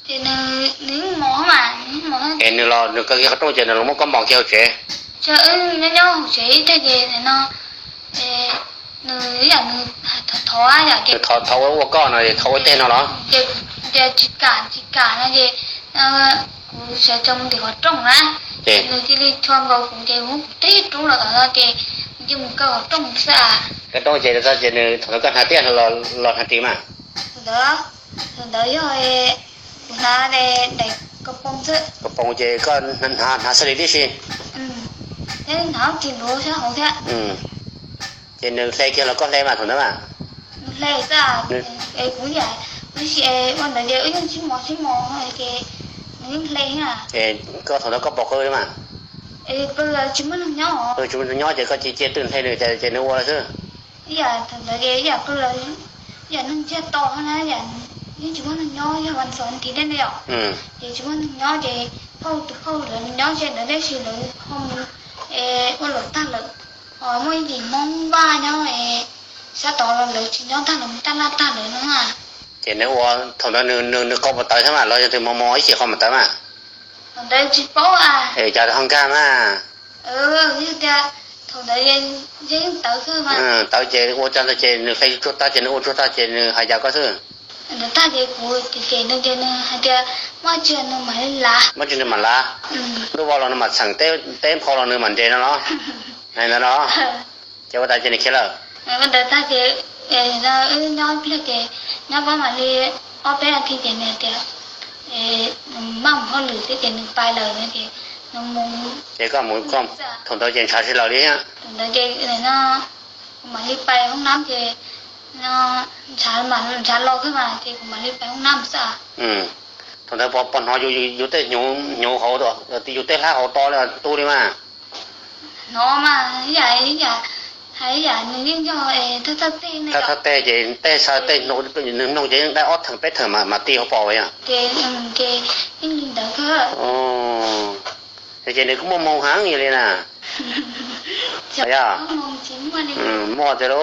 Ces nws, nws yeej mos mas, nws yeej mos. Es nws los nws kaw kiag qhov rooj ces nws los muab koj npog kiag hauv tsev. Ces wb nyob nyob hauv tsev ib teg ces no, nws yam nws thov thov yom, nws thov thov ua ua koj no, thov ua teg no los? Ces tsis kam tsis kam no ces kuv sawv tsees mus tim qhov rooj na, ces nws cia li tshua nkaus kuv ces muab kuv tib rub los tom no ces nws cia mus kaw qhov rooj xwb. Kaw rooj ces txog ces nws thaum ntawd koj hnav tiaj los hnav ris mas? Thaum ntawd, thaum ntawd yog kuv hnav daim kaus poos xwb. Kaus poos ces koj hnav xab li tib si. Thiab hnav ris luv sab hauv thiab. Ces nws hle kiag los koj hle mas thaum ntawd mas? Nws hle xwb, es kuv yam, kuv ib si ua ntawd ces wb yeej sib mos sib mos ces nws yeej hle. Koj thaum ntawd koj pom qw mas? Qw los tsis muaj neeg nyob, tsis muaj neeg nyob ces koj cia cia twj hle nws ces nws ua lawm xwb. Ib yam thaum ntawd ces ib yam qw los, ib yam neeg ntsiag to na, yeej tsis muaj neeg nyob, yog vas xov nthi dej ne yom. Ces tsis muaj neeg nyob ces phauj tus phauj lawv nyob ze ntawd tib si lawv ho mus ua luam tag lawm. Ho muaj ib yim Hmoob Vaj nyob sab tod los lawv tsis nyob tag, lawv mus taj laj tag lawm no mas. Ces nws ua thaum ntawd nws qhov mus tawv thiab mas los yog tus mos mos ib chim qhov mus tawv mas? Thaum ntawd tsis paub a. Es cas ho nkag mas? Yog tias thaum ntawd yeej tawv xwb mas. Tawv ces ua cas ntawd ces nws hle tsuag tag ces nws ua tsuag tag ces nws hais cas koj xwb? Ntawd tag ces kuv cem cem nws ces nws hais tias muaj tsi nws mam li lav. Muaj tsi nws mam lav. Ntuj vau los nws mam txheem, teb nphau los nws mam nres no los? Hais ntawd no. Ces ua tas ces nws khiav lawm. Ua ntawd tag ces wb nyob ib pliag ces nyob pab mam li ob peb nas this ces nws tias nws maj mus hauj lwm thiab ces nws pais lawm no ces nws mus. Ces koj mus, thaum ntawd ces ntshav tsis laws li thiab. Thaum ntawd ces no kuv mam li pais hoob nab ces ntshav los xwb mas ces kuv mam li pais hoob nab xwb. Thaum ntawd puas hnov yus tej hnyuv hauv, yus tej hlab hauv to tu li mas? Hnov mas, ib yam, hais ib yam nws yeej yog thawj thawj teg ne. Thawj thawj teg ces tej xav tej nws mloog ces yeej dab ob theem peb theem mam ti hauv paus yom. Ces, ces yeej li ntawd kawg. Ces nws kuj muaj hmoo heev li na. Muaj tias